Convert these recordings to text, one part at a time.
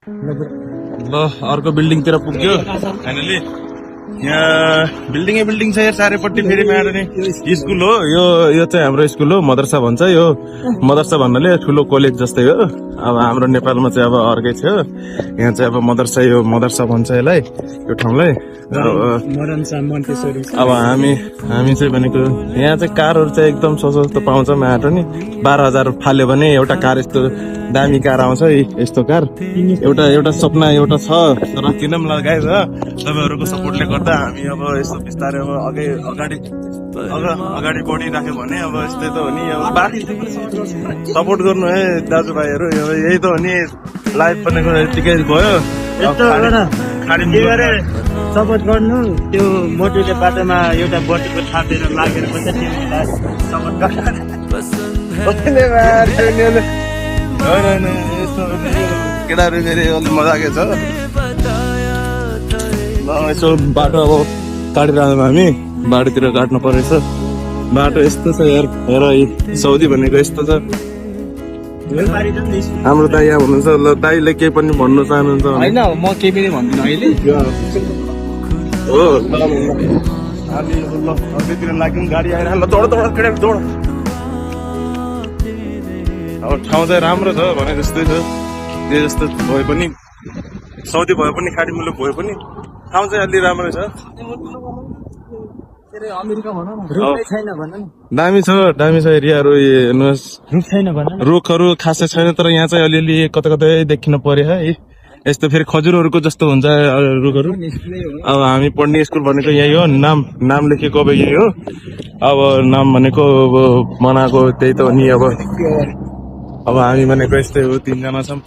ल अर्को बिल्डिङतिर पुग्यो फाइनली। यहाँ बिल्डिङ छ यार चारैपट्टि। फेरि यहाँ नि स्कुल हो यो चाहिँ हाम्रो स्कुल हो, मदरसा भन्छ। यो मदरसा भन्नाले ठुलो कलेज जस्तै हो। अब हाम्रो नेपालमा चाहिँ अब अर्कै छ, यहाँ चाहिँ अब मदरसा, यो मदरसा भन्छ यसलाई, यो ठाउँलाई। अब हामी चाहिँ भनेको यहाँ चाहिँ कारहरू चाहिँ एकदम सस्तो पाउँछ। माटो नि 12,000 फाल्यो भने एउटा कार, यस्तो दामी कार आउँछ। यस्तो कार एउटा सपना एउटा छ, तर किन पनि लगाएछ। तपाईँहरूको सपोर्टले गर्दा हामी अब यस्तो बिस्तारै अब अगाडि बढिराख्यो भने अब यस्तै त हो नि। अब सपोर्ट गर्नु है दाजुभाइहरू, यही त हो नि। लाइफ बनेको यतिकै भयो। सपोर्ट गर्नु, त्यो मोटुले बाटोमा एउटा बटुको थापेर लागेर पनि सपोर्ट केटाहरू फेरि अलिक मजाकै छ। ल यसो बाटो अब काटिरहँदैछौँ हामी, बाटोतिर काट्नु परेछ। बाटो यस्तो छ यार, हेर सौदी भनेको यस्तो छ। हाम्रो दाइ यहाँ हुनुहुन्छ। ल दाइले केही पनि भन्नु चाहनुहुन्छ? होइन, म केही पनि भन्दिनँ अहिले। हो हामी ल अर्कोतिर लाग्यौँ, गाडी आएर ल दौड केटा दौड। अब ठाउँ चाहिँ राम्रो छ भने जस्तै छ। जे जस्तो भए पनि, सौदी भए पनि, खाडी मुलुक भए पनि ठाउँ चाहिँ अलि राम्रो छ। दामी छ एरियाहरू। हेर्नुहोस्, रुखहरू खासै छैन, तर यहाँ चाहिँ अलिअलि कतै देखिन पर्यो है। यस्तो फेरि खजुरहरूको जस्तो हुन्छ रुखहरू। अब हामी पढ्ने स्कुल भनेको यही हो, नाम लेखेको अब यही हो। अब नाम भनेको अब बनाएको त्यही त हो नि। अब हामी भनेको यस्तै हो, 3 जना छौँ,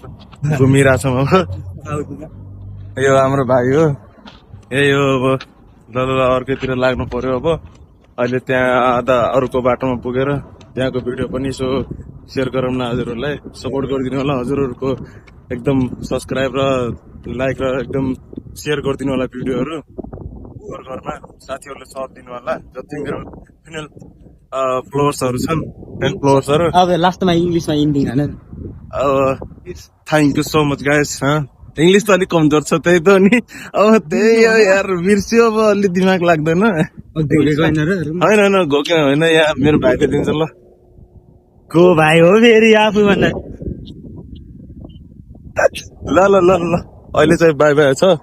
घुमिरहेछौँ। अब यो हाम्रो भाइ हो, यही हो। अब ल अर्कैतिर लाग्नु पर्यो। अब अहिले त्यहाँ आधा अरूको बाटोमा पुगेर त्यहाँको भिडियो पनि यसो सेयर गरौँ न। हजुरहरूलाई सपोर्ट गरिदिनु होला। हजुरहरूको एकदम सब्सक्राइब र लाइक र एकदम सेयर गरिदिनु होला भिडियोहरू। घरमा साथीहरूले साथ दिनु होला। जति मेरो फिमेल फ्लोवर्सहरू छन्, फेन फ्लोवर्सहरू। अब लास्टमा इङ्ग्लिसमा इन्डिङ होइन। Thank you so much guys. English त अलिक कमजोर छ, त्यही त नि। अब त्यही हो यार, बिर्स्यो। अब अलि दिमाग लाग्दैन। होइन घोकेन होइन, यहाँ मेरो भाइले दिन्छ। ल को भाइ हो फेरि आफूभन्दा। ल अहिले चाहिँ बाई बाई छ।